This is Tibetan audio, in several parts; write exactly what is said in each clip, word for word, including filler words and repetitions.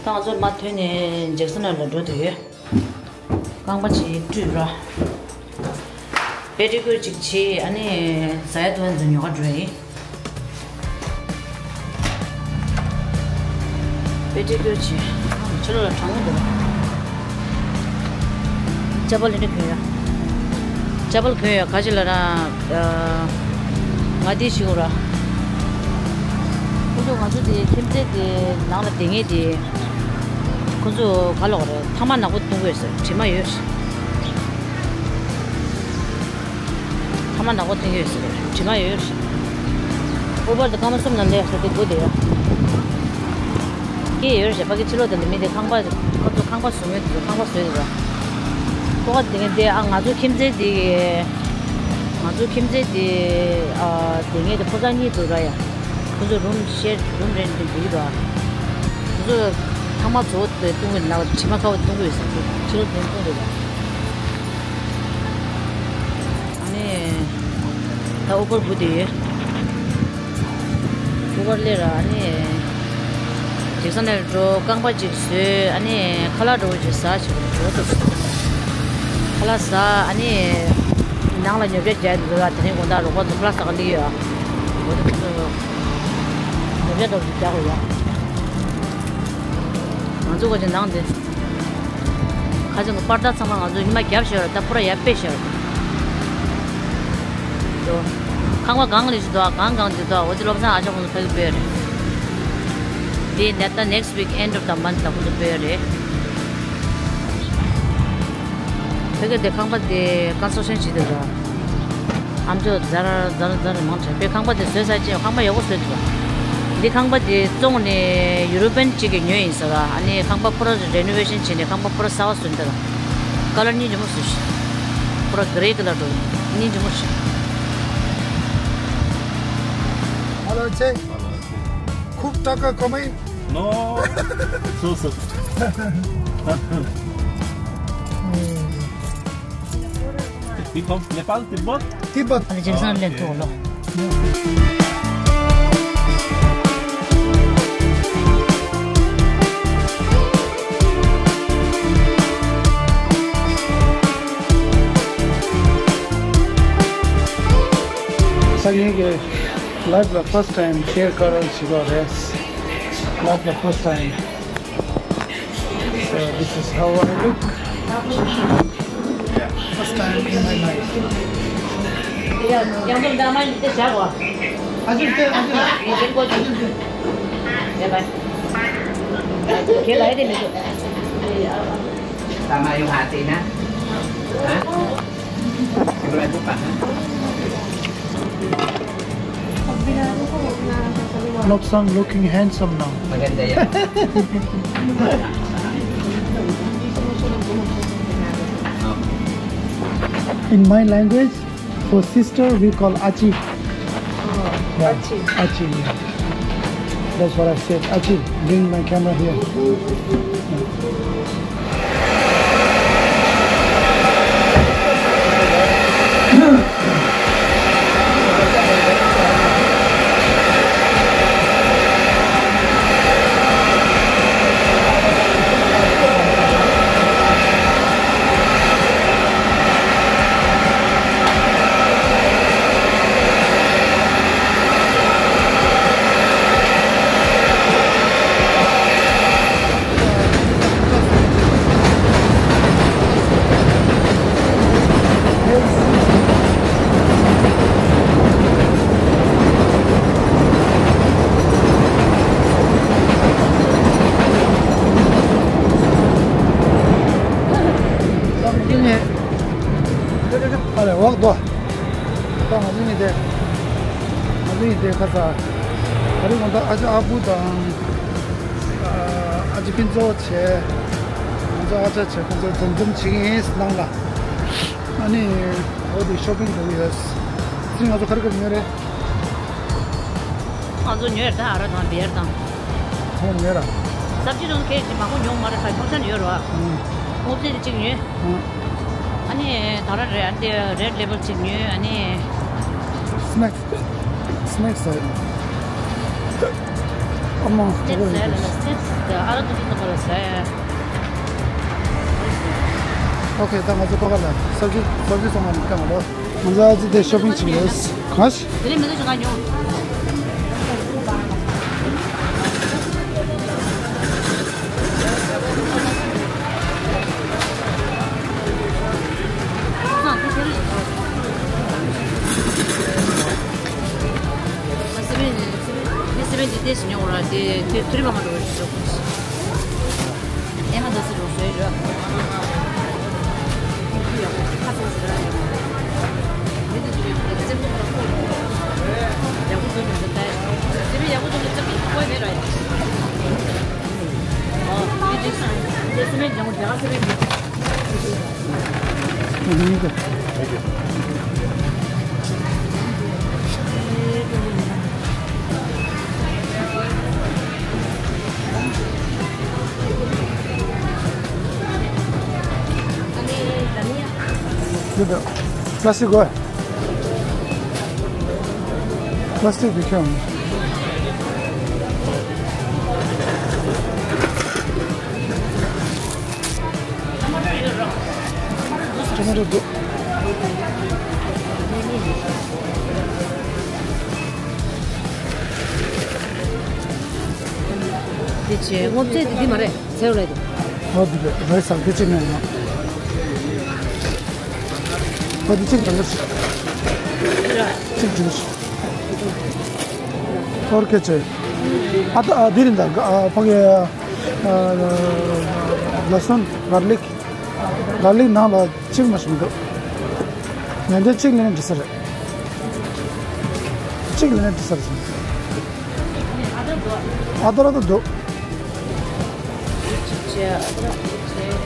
ད་ང་ཚོ་མ་ཐོན་ནས་ཇེག་སན་ལ་འགྲོ་འདོད་ཡོད། རྐང་པ་ཅིག་བཀྲུས་ར། པེ་ཌི་ཀུར་ཅིག་བྱས། ཨ་ནི་ཟ་ཡ་འཐུང་ཡ་ཚོ་ཉོ་ག་འགྲོ་ཡ་ཡིན། པེ་ཌི་ཀུར་བྱས། ཕྱི་ལོགས་ལ་གྲང་མོ་འདུག་ཅ་པལ་ལེན་གྱི་ཡོད། ཅ་པལ་གྱོན་ཡོད། ག་ཅི་ལབ་ན། ཨ། ང་འདི་ཞིག་ར། ཁོ་ཚོ་ང་ཚོ་དེ་ཁྱིམ་མཚེས་དེ་ནང་ལ་བསྡད་མཁན་དེ། ཁོ་ཚོ་ག་ལབ་དགོས་རེད། ཐ་མག་ནག་པོ་གཏོང་གི་ཡོད་ཟེར། དྲི་མ་ཡོད་ཟེར། ཐ་མག་ནག་པོ་གཏོང་གི་ཡོད་ཟེར། དྲི་མ་ཡོད་ཟེར། ཨུ་བར་དུ་སྐར་མ་གསུམ་ནང་སླེབས་ཟེར། དེ་སྒུག་བསྡད་ཡོད། སྐྱེས་ཡོད་རེད། ཕ་གི་ཕྱི་ལོགས་དེ་ལ་མི་དེ་ཁང་པ། ཁོ་ཚོ་ཁང་པ་བཟོ་མཁན་དེ་ཚོ་ཁང་པ་བཟོས་འདུག་ར། ཁོ་ག་དེ་ནས་དེ། ཨ། ང་ཚོ་ཁྱིམ་མཚེས་དེ། ང་ཚོ་ཁྱིམ་མཚེས་དེ། ཨ། དེ་ངས་དེ་ཕོ་གསར་གཉིས་འདུག་ར་ཡ། ཁོ་ཚོ་རུམ་ཤེར། རུམ་རེན་ཊི་འདི་འདུག་ར། ཁོ་ཚོ་ཐ་མག་བཟོ་བོ་དེ་གཏོང་གི་ཡོད་ན། དྲི་མ་ཁ་བོ་གཏོང་གི་ཡོད་ཟེར། ཕྱི་ལོགས་དེ་གཏོང་དགོས་ར། ཨ་ནི། ད་ཨུ་བར་སྒུག་བསྡད་ཡོད། ཨུ་བར་སླེབས་ར། ཨ་ནི། ཇེག་སན་ལ་འགྲོ། རྐང་པ་ཅིག་བཟོས། ཨ་ནི་ཁ་ལག་འདྲ་བོ་ཅིག་ཟ་བྱས་འགྲོ་འདུག་ཁ་ལག་ཟ། ཨ་ནི་ནང་ལ་ཉོ་ཆ་རྒྱག་འདུག་ལ། དེ་རིང་དགོང་དག་རོགས་པ་ཚོ་ཁ་ལག་ཟ་ག་སླེབས་ཡོད། འོ་དེ་ཚོ་ཉོ་ཆ་འདྲ་བོ་ཅིག་རྒྱག་དགོས་ཡ། ང་ཚོ་ག་ཅིག་ནང་དེ། ཁ་ཅིག་གི་པར་ད་ཚང་མ་ང་ཚོ་ཉི་མ་བརྒྱབ་བཞག་ར། ད་པུ་ར་ཡར་ཕུད་བཞག་ར། ཁང་པ་གང་ལས་ཞིག་འདུག་གང་གང་ཅིག་འདུག་འོ་དེ་བློ་བཟང་ཨ་ཅག་ཁོང་ཚོ་ཕ་གི་ཕུད་རེད། དེ་ད་ལྟ་next week end of the month ལ་ཁོང་ཚོ་ཕུད་རེད། ཕ་གི་དེ་ཁང་པ་དེ་ཀོན་སི་ཊྲག་ཤན་བྱེད་དུས་ར། ཨ་མཆོག་ཛ་ར་ཛ་ར་ཛ་ར་མང་དྲགས་པས། ཁང་པ་དེ་བཟོས་ཚར་རྗེས་ཁང་པ་ཡག་པོ་བཟོས་འདུག་འདི་ཁང་པ་དེ་བཙོངས་ནས་ཡུ་རོ་པན་གཅིག་གིས་ཉོས་ཡིན་ཟེར་ར། ཨ་ནི་ཁང་པ་པུ་ར་རེ་ནོ་ཝེ་ཤན་བྱས་ནས་ཁང་པ་པུ་ར་གསར་པ་བཟོས་འདུག་ཀ་ལར་སྙིང་རྗེ་མོ་བཟོས་ཤག་པུ་ར་གྷེ་རེ་ཀ་ལར་འགྲོ། སྙིང་རྗེ་མོ་ཞིག Hello, check. खूब टका कमाई। No. So, so. You from Nepal, Tibet? Tibet. अरे, जेक्सन ले तो लो। सर, ये life the first time share कर रहे हैं। Life the first time. So this is how I look. First time in my life. Lobsang looking handsome now. Maganda yan. In my language, for sister, we call Achi. Yeah, Achi. Achi, yeah. That's what I said. Achi, bring my camera here. ཨ་ལེ་འོག་ཏུ། ད་ང་ཚོ་གཉིས་དེ། ང་ཚོ་གཉིས་དེ་ཁ་ས། ད་རེས་ང་ཚོ་ཨ་ཅག་ཨ་ཕུ་དང་། ཨ་ཅག་ཕུན་ཚོགས་བྱས། ང་ཚོ་ཨ་ཅག་བྱས། ཁོང་ཚོ་འཛོམས་འཛོམས་བྱེད་ཀྱི་ཡིན་ནང་ལ། ཨ་ནི། འོ་དེ་ཤོ་པིང་འགྲོ་གི་ཡོད། ཚེ་རིང་ང་ཚོ་ག་རེ་ག་རེ་ཉོས་རེད། ང་ཚོ་ཉོས་རེད། ད་ཨ་ར་དང་བི་ཡར་དང་། ཁོང་ཉོས་ར། སབ་ཇི་དང་ཁེ་ཅིག་མང་པོ་ཉོ་མ་རེད། ཁ་ཁོང་ས་ནས་ཡོད་ར། ཨང་། སྔོ་ཚལ་དེ་གཅིག་ཉོས། ཨང་། ཨ་ནི་ད་ར་རེད། ཨ་ནི་རེད་ལེ་བལ་གཅིག་ཉོས། ཨ་ནི། སྣེག་སི། སྣེག་སི་ཟ་ཡིན། ཨ་མ། སྟེགས་ཟེར་ལ་སྟེགས་ཟེར། ཨ་ར་ཏུ་ཏུ་ཏུ་པ་ལ་ཟེར། ཨོ་ཁེ། ད་ང་ཚོ་ཁོ་ག་ལ་སབ་ཇི་སབ་ཇི་སོང་བ་ནི་ཀ་མ་ལོ། ང་ཚོ་ཨ་ཙི་དེ་ཤོ་པིང་བྱེད་ཡོད། གང་ཞིག་དེ་ནས་མི་ཚོ་ཞིག་ག་ཉོ། སེ་བན་ནས། སེ་བན་ནས་ཏེ་ཞིག་ཉོ་ར། དེ་དེ་ཐུ་རི་བ་མ་འགྲོ་བའི་ཞོག་ཨེ་མ་ད་སི་རུ་སོའི་ར། Plastic གོ། Plastic དེ་ཁྱོད། Tomato འདུག་འདི་ཆེ་སྔོ་ཚལ་འདི་འདི་མ་རེད། ཚལ་རེད། ཨོ་འདི་རེད། རེད་ཟེར། འདི་གཅིག་ནས་ཡིན་ནོ། ཨོ་འདི་གཅིག་དང་། གཅིག་འདི་རེད། ཨོར་ཀེ་ཆེ། ཨ་ད་ཨ་འདི་རེད་ད། ཨ་ཕ་གི་ཨ་ལ་སོན་གར་ལིག་གར་ལིག་ནང་ལ་གཅིག་མ་ཞིག་འདུག་ངན་འདྲ་གཅིག་ལེན་འདྲི་ས་རེད། གཅིག་ལེན་འདྲི་ས་རེད། ཨ་ད་ར་ད་འདུག་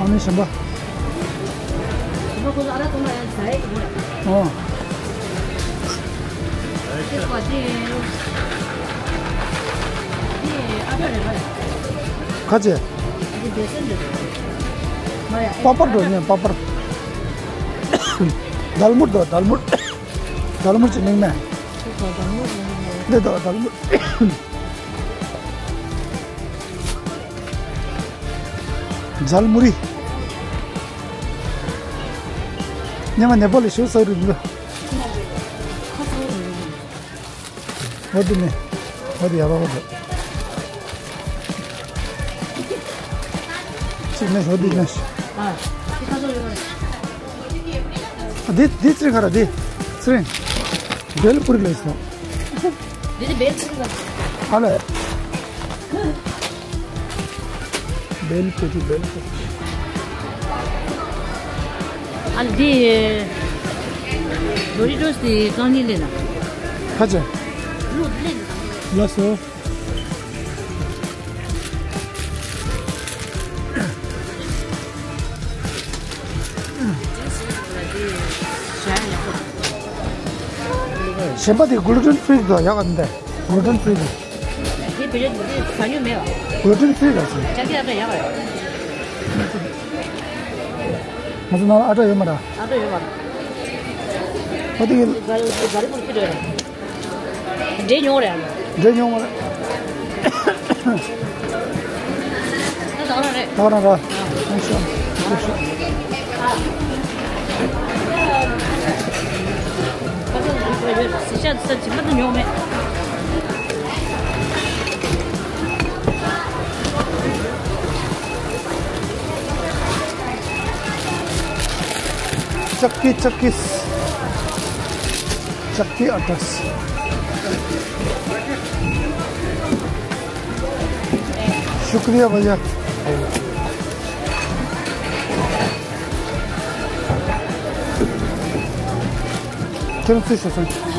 ཨ་ནི་གཞན་པ། ཨོ། ཁ་ཅེ། པ་པར་འགྲོ་ཉན་པ་པར། དལ་མུར་དོ་དལ་མུར། དལ་མུར་གྱི་མིང་མེད། འདི་དོ་དལ་མུར། ཇལ་མུ་རི། ཉི་མ་ནེ་པོ་ལི་ཤུ་ས་རུ་འདུག་ཨོ་དེ་ནས། ཨོ་དེ་ཡ་རོ་ཨོ་དེ། ཅིག་ནས་ཨོ་དེ་ནས། ཨ་དེ་དེ་ཚེ་ག་ར་དེ། ཚེ། བེལ་པུ་རི་ལས་སོ། འདི་ནི་བེལ་པུ་རི་ལ། ཨ་ལས། བེལ་པུ་རི་བེལ་པུ་རི། ཨ་ལས་འདི། ཌོ་རི་ཊོས་དེ་རྐང་གཉིས་ལེན་ན། ཁ་ཅན། ལོ་དེ་ལེན་ན། ལགས་སོ། གཞན་པ་དེ་གུ་ལུ་ཊན་ཕི་རི་དང་ཡག་ག་འདི། གུ་ལུ་ཊན་ཕི་རི། དེ་བེད་སྤྱོད་འདི་ཟ་རྒྱུ་མེད་པ། གུ་ལུ་ཊན་ཕི་རི་ར་ཟེར། ཅང་ཅང་ཨ་ཡག་རེད། ང་ཚོ་ནང་ལ་ཨ་ཊ་ཡོད་མ་ར། ཨ་ཊ་ཡོད་མ་ར། ཨ་དེ་གི་ག་རེ་ག་རེ་ཕི་རི་རེད། འདྲེ་ཉུང་རེད། འདྲེ་ཉུང་རེད། ད་ད་ར་རེད། ད་ར་ར། ཨ་ཤོ། ཨ་ཤོ། ཟི་ཤ་ཟི་ཤ་ཇི་མ་ད་ཉུང་མེད། ཅག་གི་ཅག་གི། ཅག་གི་ཨ་ཊ། ཤུ་ཀྲི་ཡ་བྷ་ཡ། ཁྱེད་རང་ཚོས་ཟ་སོང་།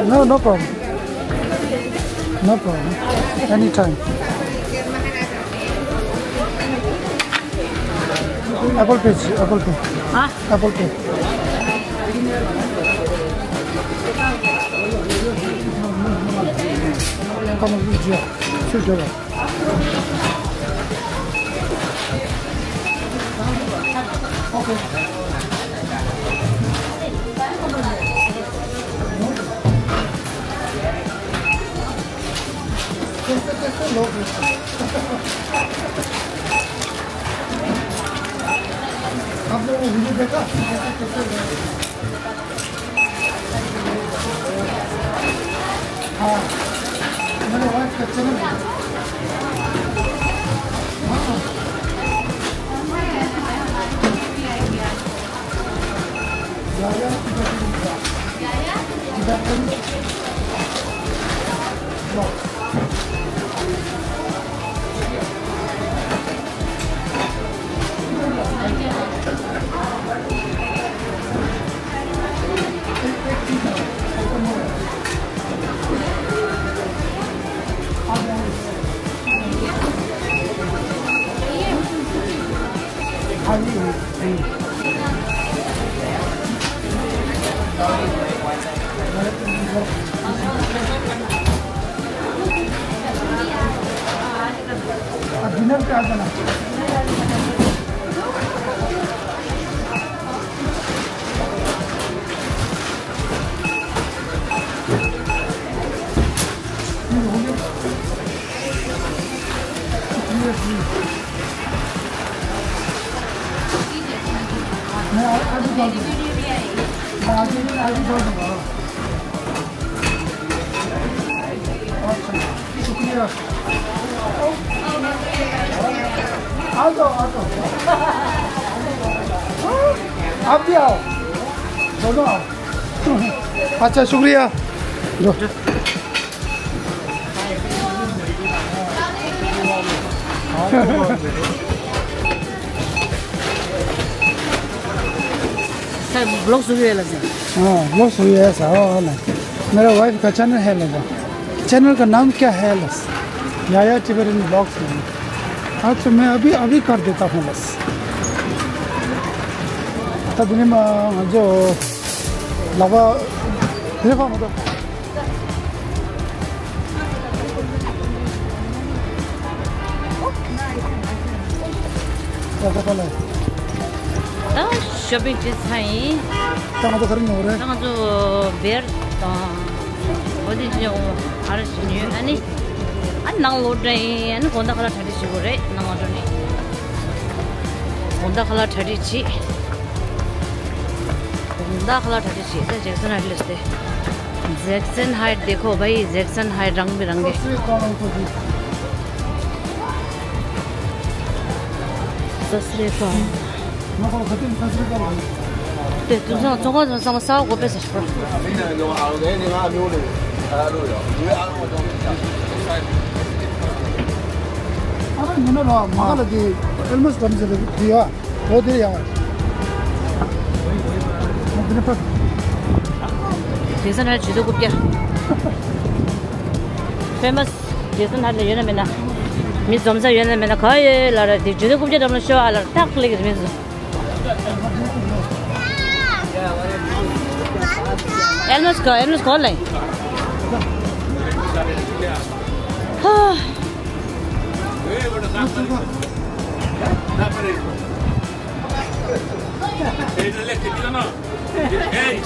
No, no problem. No problem. Anytime. Apple Pay ཅི། Apple Pay། ཨ། Apple Pay། ཁ་མ་བཟོ་བྱས། ཚུར་སྡོད་པ། आप लोग को वीडियो देखा? कैसे कैसे लोग? हाँ, मैंने वाइफ का चैनल। हाँ। या, या, किधर से मिला? किधर से? डिनर पे आ जाना। शुक्रिया। आ जाओ, आ जाओ। आप भी आओ, दोनों आओ। अच्छा, शुक्रिया। लो। सर, ब्लॉग शुरू है लगे। हाँ, ब्लॉग शुरू है, ऐसा हो ना। मेरा वाइफ का चैनल है लगा। चैनल का नाम क्या है लस? याया टिबेटन ब्लॉग्स। अच्छा, मैं अभी, अभी कर देता हूँ लस। तब नहीं, जो लगा, देखो, मतलब, ད་ཤོ་པིང་བྱེད་ཚར་ཡིན། ད་ང་ཚོ་ག་རེ་ཉོ་རེད། ད་ང་ཚོ་བེར་དང་། འོ་དེ་ཅི་ཉོ། ཨ་ར་ཞིག་ཉོས། ཨ་ནི། ཨ་ནི་ནང་ལོག་འགྲོ་ཡིན། ཨ་ནི་དགོང་དག་ཁ་ལག་གྲ་སྒྲིག་བྱེད་དགོས་རེད། ནང་ལོག་འགྲོ་ནས། དགོང་དག་ཁ་ལག་གྲ་སྒྲིག་བྱེད། དགོང་དག་ཁ་ལག་གྲ་སྒྲིག་བྱེད། ད་ཇེག་སན་ཧའེཊ་སླེབས་ཏེ། ཇེག་སན་ཧའེཊ་དེ་ཁོ་བ་ཡི་ཇེག་སན་ཧའེཊ་རང་མི་རང་གི། སད་སི་རི་ཨ་ཀཱལ། དེ་དུས་ཚང་ཚོང་ཁང་ཚང་མ་ས་འོག་པས་ཟེར་པ། ཨ་ནི་ན་ལ་མ་ལ་དེ་ཨེལ་མོ་སི་ཀམ་ཟེར་ལ་དེ་ཡ། འོ་དེ་ཡ། འོ་དེ་ནི་ཕ། ཇེག་སན་ཧའེཊ་ཇུས་འདུག་རྐུབ་བཀྱག། ཕེ་མ་སི། ཇེག་སན་ཧའེཊ་ལ་ཡོད་ན་མེད་ན། མི་འཛོམས་ས་ཡོད་ན་མེད་ན་ག་ཡོད་ལ་ར་དེ་ཇུས་འདུག་རྐུབ་བཀྱག་འགྲམ་ལ་ཤོག་ཨ་ལ་ཏག་ལེགས་རེད་མི་འཛོམས། ཨེལ་མོ་སི་ཀ་ཨེལ་མོ་སི་ཀ་ལ། ཧ།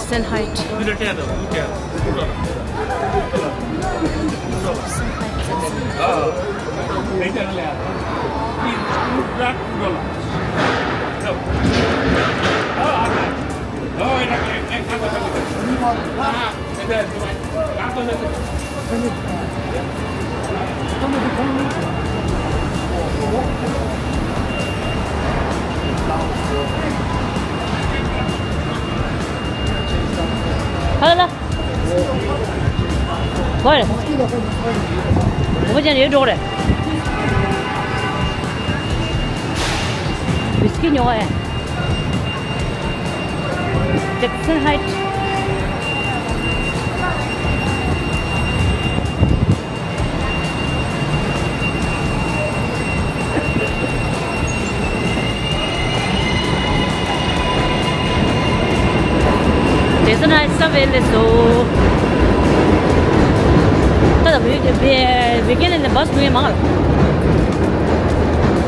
སན་ཧའེཊ། སན་ཧའེཊ། ཧ་ལ། ཧོལ། འོ་ཅན་ཡོད་འགྲོ་རེད། བིས་ཀི་ཉོ་བ་ཡ། ཇེག་སན་ཧའེཊ། སོ་ན་ས་བེ་ལེ་སོ། ད་ད་བི་བི་བི་ཀེན་ལ་ནས་བཱ་སི་ཁུར་ཡ་མ་ག་ལ།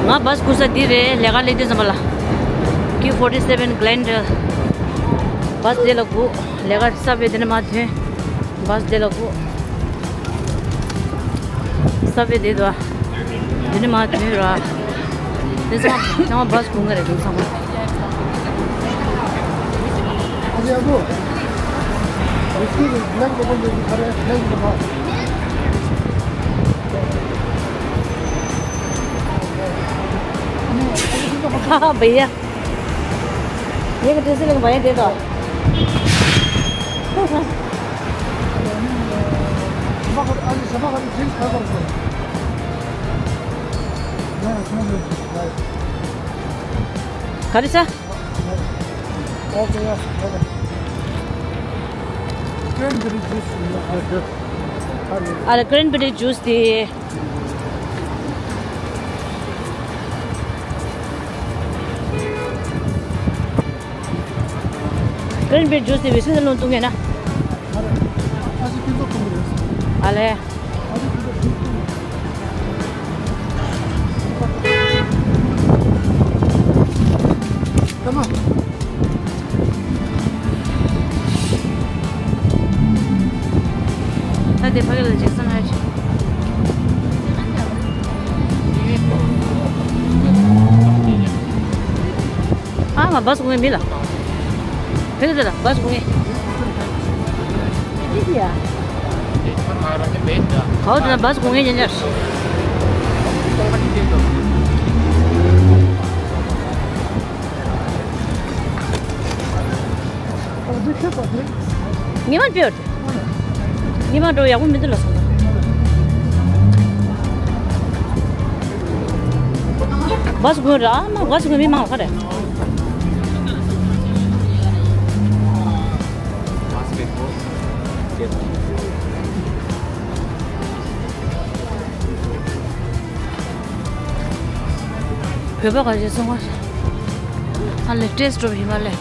ང་བཱ་སི་ཁུར་ས་འདི་རེད། ལས་ཀ་ལས་དུས་ཙམ་པ་ལ། Q forty seven Glendale བཱ་སི་དེ་ལ་སྒུག་ལས་ཀ་ས་བེ་དེ་ནས་མ་ཐོན། བཱ་སི་དེ་ལ་སྒུག་ས་བེ་དེ་དུ། དེ་ནི་མ་དོན་ར། དེ་ཚང་ཚང་མ་བཱ་སི་གུང་ག་རེད་འདུག་ཚང་མ། हाँ भैया, ये कितने से लगे भैया, दे दो। Karisa? Cranberry juice. Ada cranberry juice di. Cranberry juice di biscuit lo tunge na. Ale. ད་དེ་ཕ་གི་ལ་ཇེག་སན་ཧའེ་ཆི། ཨ་མ་བཱ་སི་དགོས་མེད་ལ། ཕ་གི་ལ་བཱ་སི་དགོས་མེད། ཅི་ཡ། གའོ་དེ་ན་བཱ་སི་དགོས་མེད་ཉན་ཆར། ཉི་མ་འབྱོར། ཉི་མ་འགྲོ་ཡག་པོ་མི་འདུག་ལ་སོང་། བཱ་སི་དགོས་ར། ཨ་མ་བཱ་སི་དགོས་མི་མང་བ་ག་རེ། བོད་པ་ག་ཞིག་སོང་བ། ཨ་ལེ་ཏྲེས་འགྲོ་བ་ཡིན་པ་ལེ།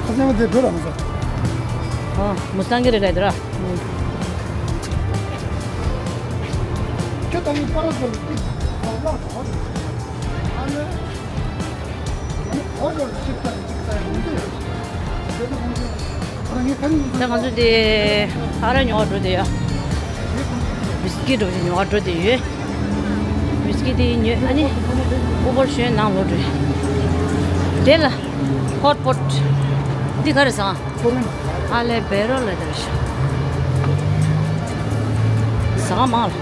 ཁ་སང་བ་དེ་བོད་ལ་མ་ཟ། ཨ་མུ་སྟང་གི་རེད་ག་ཡི་དེ་ར། ཁྱོད་ད་ངའི་པ་ར་ཟ་ལ་ཏིག་ཨ་ལ་ཨ་ལེ། ད་ང་ཚོ་དེ་ཨ་རག་ཉོ་བར་འགྲོ་དེ་ཡ། བིས་ཀི་འགྲོ་དེ་ཉོ་བར་འགྲོ་དེ་ཡོད། བིས་ཀི་དེ་ཉོས་ཨ་ནི་ཨུ་བར་ཞོན་ནང་ལོག་འགྲོ། དེ་ལ་ཧོཊ་པོཊ་འདི་ག་རེ་ཟ། ཨ་ལེ་བེ་རོ་ལ་དེ་རེད་ཤག་ཟ་མང་ལ།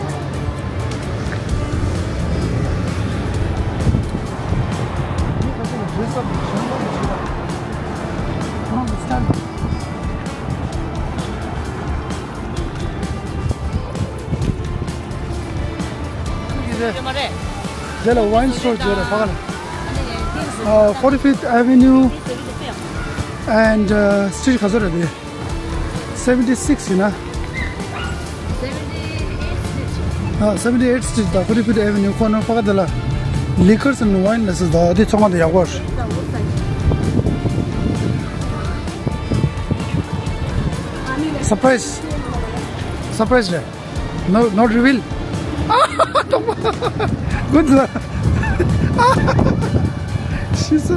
དེ་ལ་ཝའིན་སི་ཊོར་བརྗོད་རེད་ཕ་ག་ལ། Uh, forty-fifth Avenue and uh, street ག་ཚོད་རེད་དེ། Seventy six ཡིན་ན། ཨ་seventy eight street དང་forty-fifth Avenue corner ཕ་ག་དེ་ལ་Liquors and Wine ལ་སི་ཟླ་དེ་ཚང་མ་དེ་ཡག་པོ་རེད། Surprise. Surprise རེད། No, not reveal. Good luck. She's so.